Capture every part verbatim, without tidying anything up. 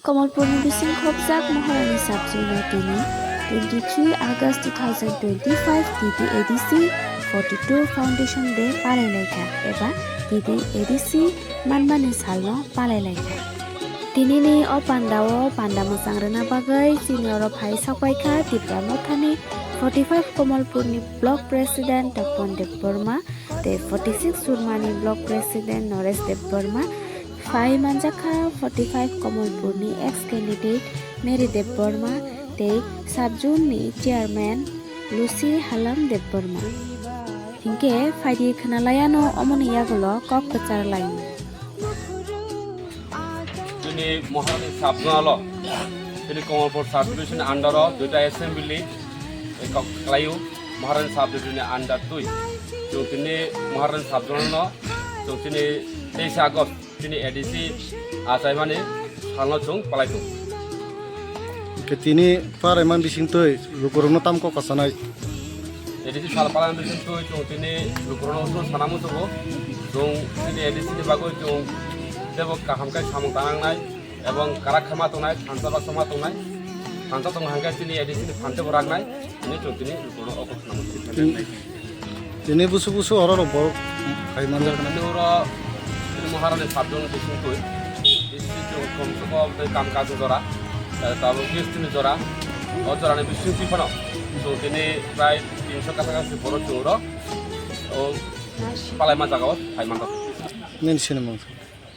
Kamalpurni bising khopjak Maharani Sabjuna tini twenty-three August two thousand twenty-five T T A D C forty-two Foundation Day palailaikha eba T T A D C manmani salno palailaikha. Tinini o pandao panda mwchang rwna bagwi chini oro phai sakpaikha Tipra Mothani forty-five Kamalpurni Block President Tapon Debbarma tei forty-six Surmani Block President Naresh Debbarma. Phai manjakha forty-five Kamalpurni ex candidate Mary Debbarma tei Sabjunni chairman Lucy Halam Debbarma. Hinkhe phaidi khwnalaiano omoni yagulo kok kwchar laio. Chini Maharani Sabjunalo, chini Kamalpur Sub Division under o duita assembly kok khlaio, Maharani Sub Division under twi. Chwng tini Maharani Sabjunalo, chwng tini teis August. Chini A D C achaimani salno chwng palai tongo. Hwnkhe tini palaiman bisingtwi lukurokno tamo kok kwchanai? A D C sal palaiman bisingtwi chwng tini lukurokno uansuk sana muchungo. Chwng chini A D C ni bagwi chwng teibo kaham khe samung tangnai, ebong kwrak khe ma tongnai, thansa baksa ma tongnai. Thansa tongna hwnkhe chini A D C ni phan teibo raknai. Hwnwi chwng tini lukurokno o kok khwnama muchungo. Tini busu busu oro rok borok phai manjak na. Tini oro tini Maharani Sabjun bisingtwi, isi chwng khum suko tei kam kajo jora, eh, tabuk gis tini jora, o jorani bisingtwi phano chwng tini prai tinso kasa kasi borok chwng oro o palaima jagao phai manjak. Nini sinimung?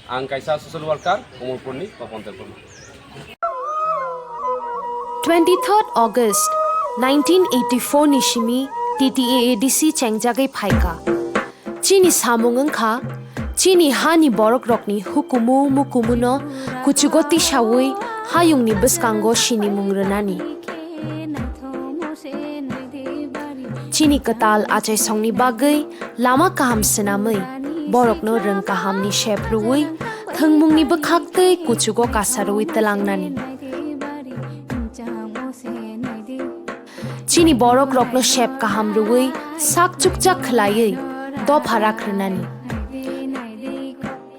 Ang kaisa social worker, Kamalpurni Papon Debbarma. Twenty-third August nineteen eighty-four ni simi T T A A D C chengjagwi phaikha. Chini samung wngkha, chini hani borokrokni hukumu mukumuno kuchugo tisawi hayungni bwskango sinimung rwnani. Chini kwtal achaisongni bagwi lama kaham swnamwi, borokno rwng kahamni sep rwui, thwngmungni bwkhaktwi kuchugo kasarwi twlangnani. Chini borokrokno sep kaham rwui, sak chukchak khlaiwi dopha rak rwnani.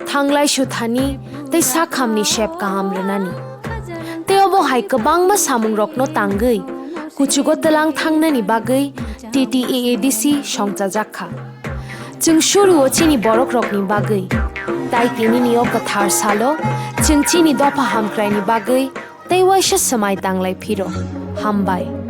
Thanglai suthani tei sakhamni sep kaham rwnani. Tei obo hai kwbangma samungrokno tangwi kuchugo twlang thangnani bagwi T T A A D C songchajak kha. Chwng suruo chini borokrokni bagwi, tai tinini o kwthar salo chwng chini dopha hamkraini bagwi tei waisa swmai tanglai phiro. Hambai.